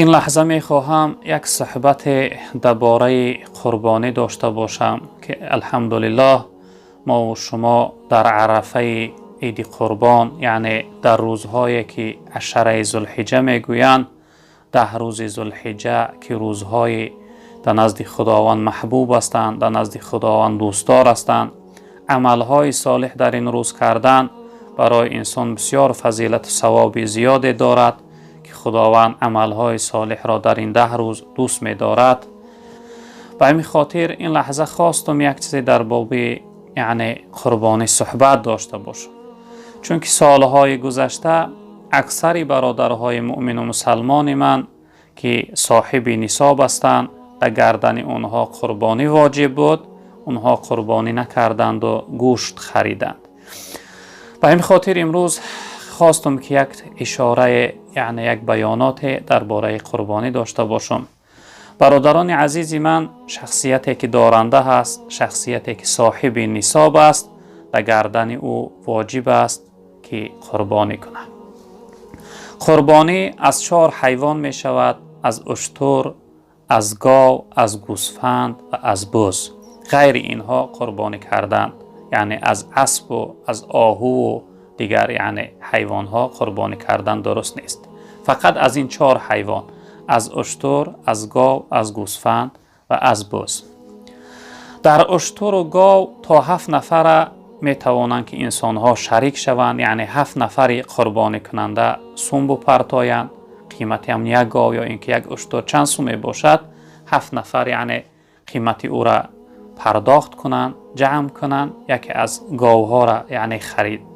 Ин лаҳза мехоҳам як суҳбате дар бораи қурбонӣ дошта бошам, ки алҳамдулиллоҳ мо шумо дар арафаи иди қурбон, яъне дар рӯзҳое ки ашараи зулҳиҷа мегӯянд, 10 рӯзи зулҳиҷа, ки рӯзҳои дар назди Худованд маҳбуб ҳастанд, дар назди Худованд дӯстдор ҳастанд, амалҳои солеҳ дар ин рӯз кардан барои инсон бисёр фазилату савоби зиёде дорад, ки Худованд амалҳои солеҳро дар ин 10 рӯз дӯст медорад. Ба ҳамин хотир ин лаҳза хостум як чизе дар боби яъне қурбонӣ суҳбат дошта бошам, чунки солҳои гузашта аксари бародарҳои муъмину мусалмони ман, ки соҳиби нисоб ҳастанд, дар гардани онҳо қурбонӣ воҷиб буд, онҳо қурбонӣ накарданду гӯшт хариданд. Ба ҳамин хотир имрӯз хостум, ки як ишорае, яъне як баёноте дар бораи қурбонӣ дошта бошам. Бародарони азизи ман, шахсияте ки доранда ҳаст, шахсияте ки соҳиби нисоб аст, дар гардани ӯ воҷиб аст, ки қурбонӣ кунад. Қурбонӣ аз чор ҳайвон мешавад: аз уштур, аз гов, аз гӯсфанд ва аз буз. Ғайри инҳо қурбонӣ кардан, яъне аз аспу аз оҳуву дигар яъне ҳайвонҳо қурбонӣ кардан дуруст нест. Фақат аз ин чор ҳайвон: аз уштур, аз гов, аз гӯсфанд ва аз буз. Дар уштуру гов то 7 нафара метавонанд, ки инсонҳо шарик шаванд, яъне 7 нафари қурбонӣкунанда сум бупартоянд. Қимати ҳам як гов ё ин ки як уштур чанд сум мебошад, 7 нафар яъне қимати ӯра пардохт кунанд, ҷамъ кунанд, яке аз говҳоро яъне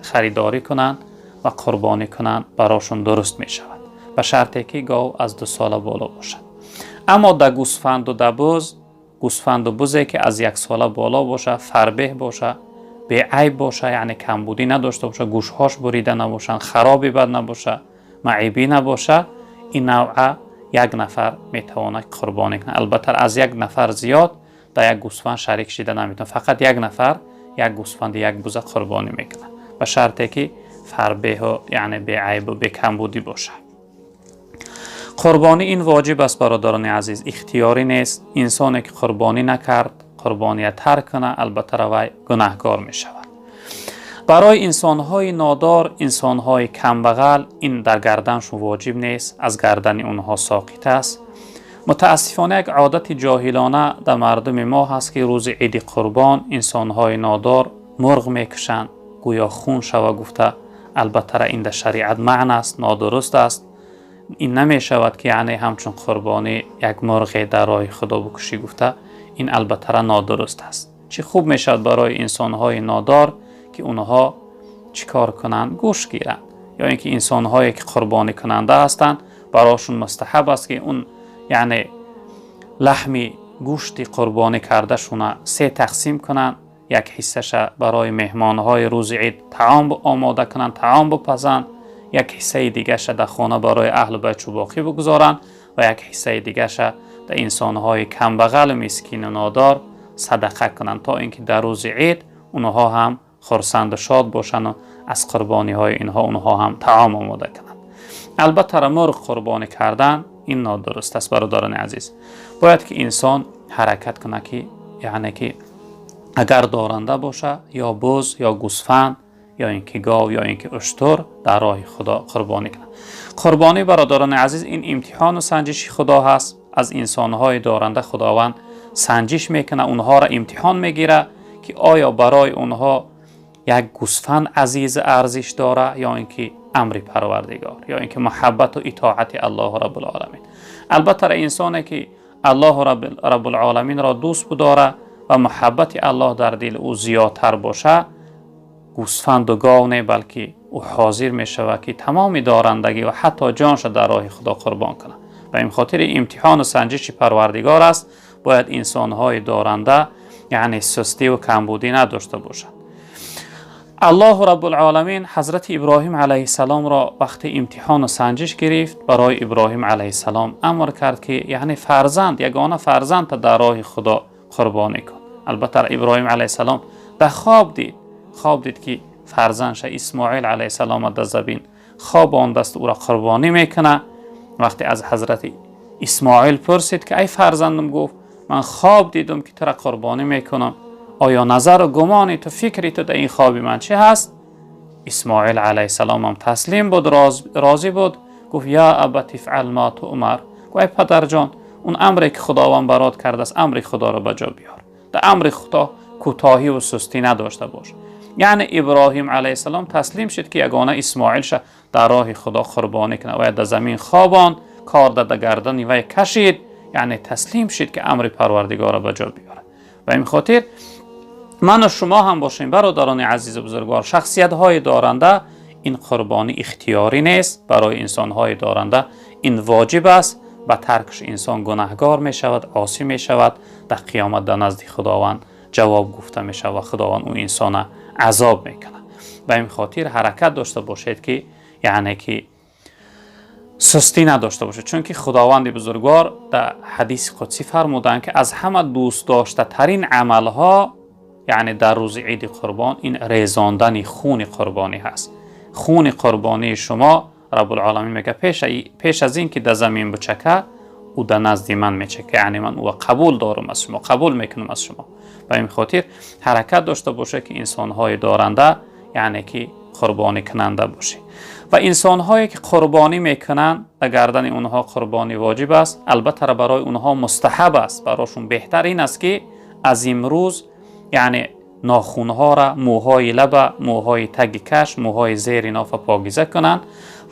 харидорӣ кунанд ва қурбонӣ кунанд, барошон дуруст мешавад, ба шарте ки гов аз 2 сола боло бошад. Аммо да гӯсфанду да буз, гӯсфанду бузе ки аз 1 сола боло боша, фарбеҳ боша, беайб боша, яъне камбудӣ надошта боша, гӯшҳош бурида набошанд, хароби бад набоша, маъибӣ набоша, ин навъа як нафар метавонад қурбонӣ кунад. Албатта, аз як нафар зиёд дар як гӯсфанд шарик шида наметавонад. Фақат як нафар як гӯсфанди, як буза қурбонӣ мекунад, ба шарте ки фарбеҳу яъне беайбу бекамбудӣ бошад. Қурбонӣ ин воҷиб аст, бародарони азиз, ихтиёрӣ нест. Инсоне ки қурбонӣ накард, қурбония тарк кунад, албатта равай гунаҳгор мешавад. Барои инсонҳои нодор, инсонҳои камбағал ин дар гарданшон воҷиб нест, аз гардани онҳо соқит аст. Мутаассифона, як одати ҷоҳилона дар мардуми мо ҳаст, ки рӯзи иди қурбон инсонҳои нодор мурғ мекушанд, гӯё хун шава гуфта. Албатта, ин дар шариат манъ аст, нодуруст аст. Ин намешавад, ки яъне ҳамчун қурбонӣ як мурғе дар роҳи Худо бикушӣ гуфта, ин албатта нодуруст аст. Чӣ хуб мешавад барои инсонҳои нодор, ки онҳо чӣ кор кунанд? Гӯшт гиранд. Ё ин ки инсонҳое ки қурбонӣ кунанда ҳастанд, барошон мустаҳаб аст, ки он яъне лаҳми гӯшти қурбонӣ кардашуна се тақсим кунанд: як ҳиссаша барои меҳмонҳои рӯзи ид таом омода кунанд, таом бипазанд, як ҳиссаи дигаша дар хона барои аҳлу байтшу боқӣ бигузоранд ва як ҳиссаи дигаша дар инсонҳои камбағалу мискину нодор садақа кунанд, то ин ки дар рӯзи ид онҳо ҳам хурсанду шод бошанду аз қурбониҳои инҳо онҳо ҳам таом омода кунанд. Албатта, мурғ қурбонӣ кардан ин нодуруст аст, бародарони азиз. Бояд ки инсон ҳаракат кунад, ки яъне ки агар доранда боша, ё буз, ё гӯсфанд, ё ин ки гов, ё ин ки уштур дар роҳи Худо қурбонӣ кунад. Қурбонӣ, бародарони азиз, ин имтиҳону санҷиши Худо ҳаст. Аз инсонҳои доранда Худованд санҷиш мекунад, онҳоро имтиҳон мегирад, ки оё барои онҳо як гӯсфанд азиз арзиш дора ё ин ки амри Парвардигор, ё ин ки муҳаббату итоати Аллоҳу Раббулоламин. Албатта, инсоне ки Аллоҳу Раббулоламинро дӯст бидора ва муҳаббати Аллоҳ дар дили ӯ зиёдтар боша, гӯсфанду гов не, балки ӯ ҳозир мешавад, ки тамоми дорандагӣ ва ҳатто ҷонша дар роҳи Худо қурбон кунад. Ба ин хотири имтиҳону санҷиши Парвардигор аст. Бояд инсонҳои доранда яъне сустиву камбудӣ надошта бошад. Аллоҳу Раббулоламин ҳазрати Иброҳим алайҳиссаломро вақти имтиҳону санҷиш гирифт, барои Иброҳим алайҳиссалом амр кард, ки яъне фарзанд, ягона фарзандта дар роҳи Худо қурбонӣ кун. Албатта, Иброҳим алайҳиссалом дар хоб дид, хоб дид, ки фарзандша Исмоил алайҳиссалома дар забин хоб ондааст, ӯро қурбонӣ мекунад. Вақте аз ҳазрати Исмоил пурсид ки эй фарзандам, гуфт ман хоб дидам ки туро қурбонӣ мекунам, оё назар ва гумони ту, фикри ту дар ин хоби ман чӣ ҳаст? Исмоил алайҳиссалом ҳам таслим буд, розӣ буд. Гуфт я абати ифъал ма туъмар, гуфт эй падарҷон, он амре ки Худованд барот кардааст, амри Худоро ба ҷо биёр, дар амри Худо кӯтоҳӣ ва сустӣ надошта бош. Яъне Иброҳим алайҳиссалом таслим шуд ки ягона Исмоилша дар роҳи Худо қурбонӣ кунад ва дар замин хобонд, кор дар гардани вай кашид, яъне таслим шуд ки амри Парвардигорро ба ҷо биёрад. Ба ин хотир ман ва шумо ҳам бошем, бародарони азизу бузургвор, шахсиятҳои доранда, ин қурбонӣ ихтиёрӣ нест барои инсонҳои доранда, ин воҷиб аст. Ба таркаш инсон гунаҳгор мешавад, осӣ мешавад, дар қиёмат дар назди Худованд ҷавоб гуфта мешавад ва Худованд ӯ инсона азоб мекунад. Ба ин хотир ҳаракат дошта бошед ки яъне ки сустӣ надошта бошед, чунки Худованди бузургвор дар ҳадиси қудсӣ фармуданд ки аз ҳама дӯстдоштатарин амалҳо, яъне дар рӯзи иди қурбон, ин резондани хуни қурбонӣ ҳаст. Хуни қурбонии шумо, Раббулоламин мегӯяд, пеш аз ин ки дар замин бичака, ӯ дар назди ман мечака, яъне ман ӯро қабул дорам аз шумо, қабул мекунам аз шумо. Ба ин хотир ҳаракат дошта бошед ки инсонҳои доранда, яъне ки қурбонӣ кунанда бошед. Ва инсонҳое ки қурбонӣ мекунанд, ба гардани онҳо қурбонӣ воҷиб аст, албатта барои онҳо мустаҳаб аст, барошон беҳтар ин аст ки аз имрӯз яъне нохунҳоро, мӯҳои лаба, мӯҳои таги каш, мӯҳои зери нофа покиза кунанд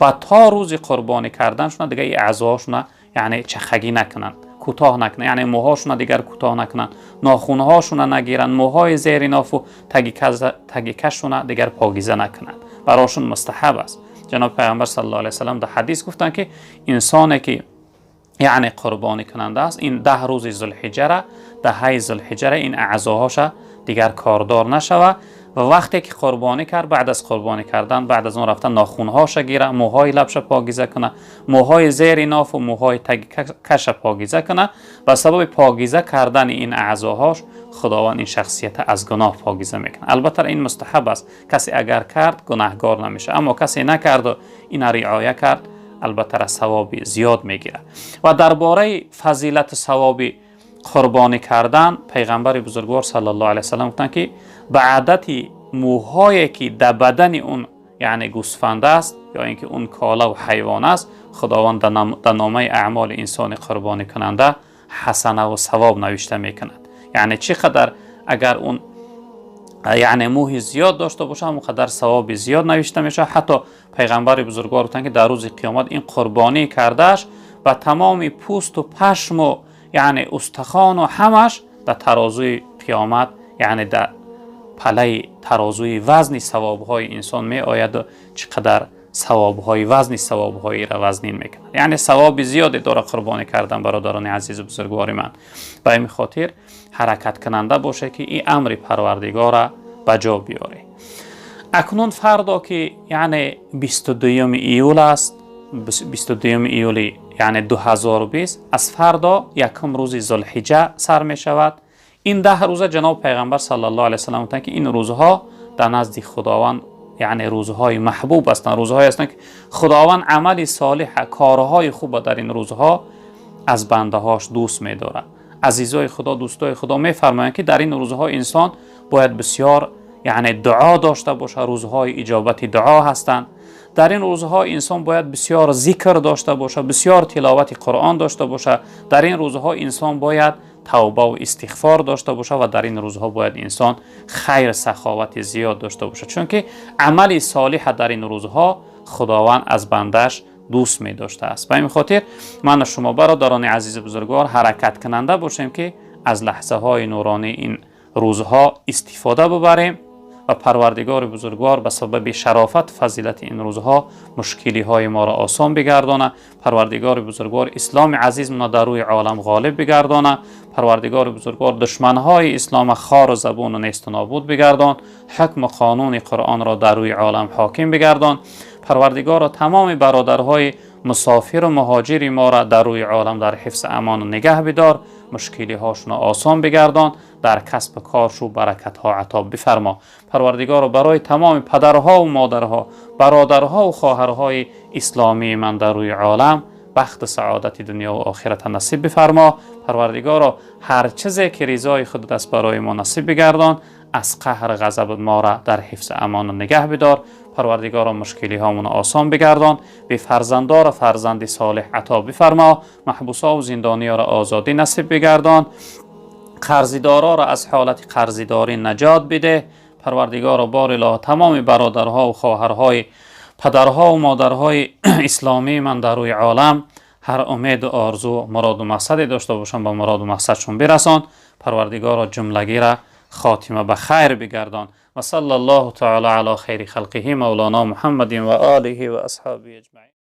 ва то рӯзи қурбонӣ карданшона дигар ин аъзоҳошона яъне чахагӣ накунанд, кӯтоҳ накунанд, яъне мӯҳошона дигар кӯтоҳ накунанд, нохунҳошона нагиранд, мӯҳои зери нофу таги кашшона дигар покиза накунанд, барошон мустаҳаб аст. Ҷаноби Пайғамбар саллаллоҳу алайҳи васаллам дар ҳадис гуфтанд ки инсоне ки яъне қурбонӣ кунанда аст, ин 10 рӯзи зулҳиҷара, даҳаи зулҳиҷара ин аъзоҳоша дигар кордор нашава ва вақте ки қурбонӣ кард, баъд аз қурбонӣ кардан, баъд аз он рафта нохунҳоша гира, мӯҳои лабша покиза куна, мӯҳои зери нофу мӯҳои таги каша покиза куна. Ба сабаби покиза кардани ин аъзоҳош Худованд ин шахсията аз гуноҳ покиза мекунад. Албатта ин мустаҳаб аст, касе агар кард гунаҳгор намешавад, аммо касе накарду ина риоя кард, албатта савоби зиёд мегирад. Ва дар бораи фазилату савоби қурбонӣ кардан Пайғамбари бузургвор саллаллоҳу алайҳи васаллам гуфтанд ки ба адати мӯҳое ки дар бадани он яъне гӯсфанда аст ё ин ки он колаву ҳайвон аст, Худованд дар номаи аъмоли инсони қурбонӣ кунанда ҳасанаву савоб навишта мекунад. Яъне чӣ қадар агар он яъне мӯҳи зиёд дошта бошад, ҳамон қадар савоби зиёд навишта мешавад. Ҳатто Пайғамбари бузургвор гуфтанд ки дар рӯзи қиёмат ин қурбонӣ кардааш ба тамоми пӯсту пашму яъне устахону ҳамаш дар тарозуи қиёмат, яъне дар палаи тарозуи вазни савобҳои инсон меояду чӣ қадар савобҳои вазни савобҳоиро вазнин мекунад. Яъне савоби зиёде дорад қурбонӣ кардан, бародарони азизу бузургвори ман. Ба ин хотир ҳаракаткунанда бошед ки ин амри Парвардигора ба ҷо биёред. Акнун фардо ки яъне 22 июл аст, 22 июли яъне 2020, аз фардо якум рӯзи зулҳиҷа сар мешавад. Ин 10 рӯза ҷаноби Пайғамбар саллаллоҳу алайҳи васаллам гуфтанд ки ин рӯзҳо дар назди Худованд яъне рӯзҳои маҳбуб ҳастанд, рӯзҳое ҳастанд ки Худованд амали солиҳа, корҳои хуба дар ин рӯзҳо аз бандаҳош дӯст медорад. Азизои Худо, дӯстои Худо мефармоянд ки дар ин рӯзҳо инсон бояд бисёр яъне дуо дошта бошад, рӯзҳои иҷобати дуо ҳастанд. Дар ин рӯзҳо инсон бояд бисёр зикр дошта бошад, бисёр тиловати Қуръон дошта бошад. Дар ин рӯзҳо инсон бояд тавбаву истиғфор дошта бошад ва дар ин рӯзҳо бояд инсон хайр саховати зиёд дошта бошад, чунки амали солиҳа дар ин рӯзҳо Худованд аз бандааш дӯст медоштааст. Ба ин хотир ману шумо, бародарони азизу бузургвор, ҳаракаткунанда бошем ки аз лаҳзаҳои нуронии ин рӯзҳо истифода бубарем ва Парвардигори бузургвор ба сабаби шарофат фазилати ин рӯзҳо мушкилиҳои моро осон бигардона. Парвардигори бузургвор исломи азизмона дар рӯи олам ғолиб бигардона. Парвардигори бузургвор душманҳои ислома хору забуну несту нобуд бигардон, ҳукму қонуни Қуръонро дар рӯи олам ҳоким бигардон. Парвардигоро, тамоми бародарҳои мусофиру муҳоҷири моро дар рӯи олам дар ҳифзи амону нигаҳ бидор, мушкилиҳошонро осон бигардон, дар касбу коршу баракатҳо ато бифармо. Парвардигоро, барои тамоми падарҳову модарҳо, бародарҳову хоҳарҳои исломии ман дар рӯи олам Бахту саодати дунё ва охирата насиб бифармо. Парвардигоро, ҳар чизе ки ризои худат аст, барои мо насиб бигардон. Аз қаҳр ғазаб моро дар ҳифзи амону нигаҳ бидор. Парвардигоро, мушкилиҳомонро осон бигардон. Бефарзандоро фарзанди солеҳ ато бифармо. Маҳбусову зиндониёро озодӣ насиб бигардон. Қарздороро аз ҳолати қарздорӣ наҷот бидеҳ. Парвардигоро, бори илоҳ, тамоми бародарҳо ва хоҳарҳои, падарҳо ва модарҳои исломии ман дар рӯи олам ҳар умеду орзу, муроду мақсаде дошта бошанд, ба муроду мақсадшон бирасон. Парвардигоро, ҷумлагира хотима ба хайр бигардон. Ва салла Аллоҳу таъала ала хайри халқиҳи мавлоно Муҳаммадин ва олиҳи ва асҳобиҳи аҷмаин.